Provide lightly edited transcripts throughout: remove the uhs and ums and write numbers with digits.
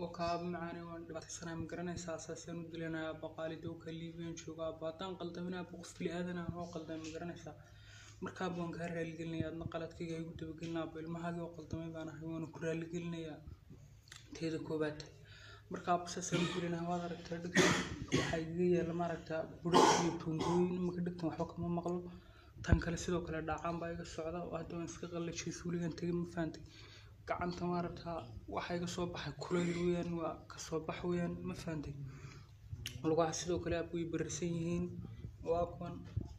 Oo kaa macaane, waan dhibaataysanahay, ma garanaysaa? Saasaan u dilanayaa aabbo qaali. Dee ka Liibiyan jooga aabbo. Haddaan qaldamin aabbo, qof bili aadan aan oo qaldamay, ma garanaysaa? Marka aabbo, waan kaa raaligelinaya, adna qaladkayga igu dabagelin aabbo. Ilmahaagii oo qaldamay baan ahay, waana ku raaligelinayaa teeda koobaad. Marka aabbo, saasaan u dilanayaa. Waad aragtaa, dhegtan waxaa igaga yaalla maaragtaa budhag iyo tuumbooyin. Iminka dhegtan waxba kama maqlo. Tan kale sidoo kale dhaacaan baa iga socda oo hadda waan iska qallajiyay, suuligan tegay, ma fahantay? Gacanta maaragtaa waxaa iga soo baxay kulayl weeyaan, waa kasoo bax weeyaan, ma fahantay? Lugaha sidoo kale aab way bararsan yihiin, waa kuwan,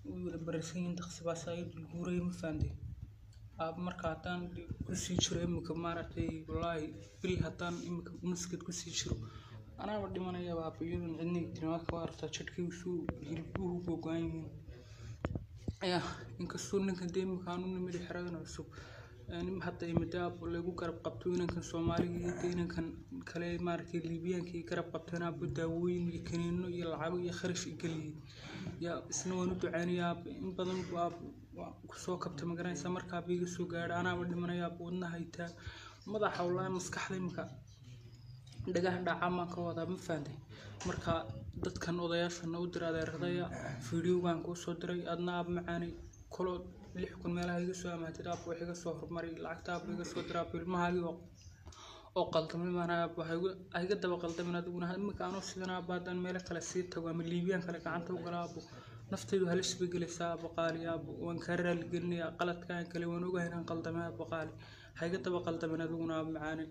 way wada bararsan yihiin, daqsi baa saa ii dulguuraya, ma fahantay aab? Marka haddaan kusii jiro imika maaragtay, wallaahi bil haddaan imika nuskeed kusii jiro, anaaba dhimanayaba aab, iyadoon cidna i dilin. Waa aragtaa jidhkaygu suu hilbuhu googo-an yihiin ya. Inkastuu ninkan dee imika aan u nimid xeradan cusub hadda imida aabbo lagu garab qabto, inankan Soomaaliga iyo dee inankan kale maaragtay Liibiyaanka i garab qabteen aabbo, daawooyin iyo kaniino iyo lacago iyo kharash i geliyey ya. Isna waan u duceynayaa aabbo, in badan buu aabbo kusoo kabtay, ma garanaysaa? Marka aabbo iga soo gaadha, anaaba dhimanaya aabbo. Wadnaha itaa madaxa, wallaahi maskaxda imika dhagaha dhacaan baan ka wadaa, ma fahantay? Marka dadkan odayaashana u dira adeeradaya fiidiyowgan kuu soo diray. Adna aab macaanay, kolo 6000 meelaha iga soo amaatid aabbo, wax iga soo hormaray lacagta aabbo iga soo dira aabbo. Ilmahaagii oo qaldamay baan ahay aabbo, ha iga daba qaldamin adiguna. Imika anoo sidan aabbo haddaan meelo kale sii tago ama Liibiyaan kale gacanta u gala aabbo, naftaydu halis bay gelaysaa aabbo qaali. Aabbo, waan kaa raaligelinayaa qaladkaan kale, waan ogahay inaan qaldamay aabbo qaali. Ha iga daba qaldamin adiguna aabbo macaanay.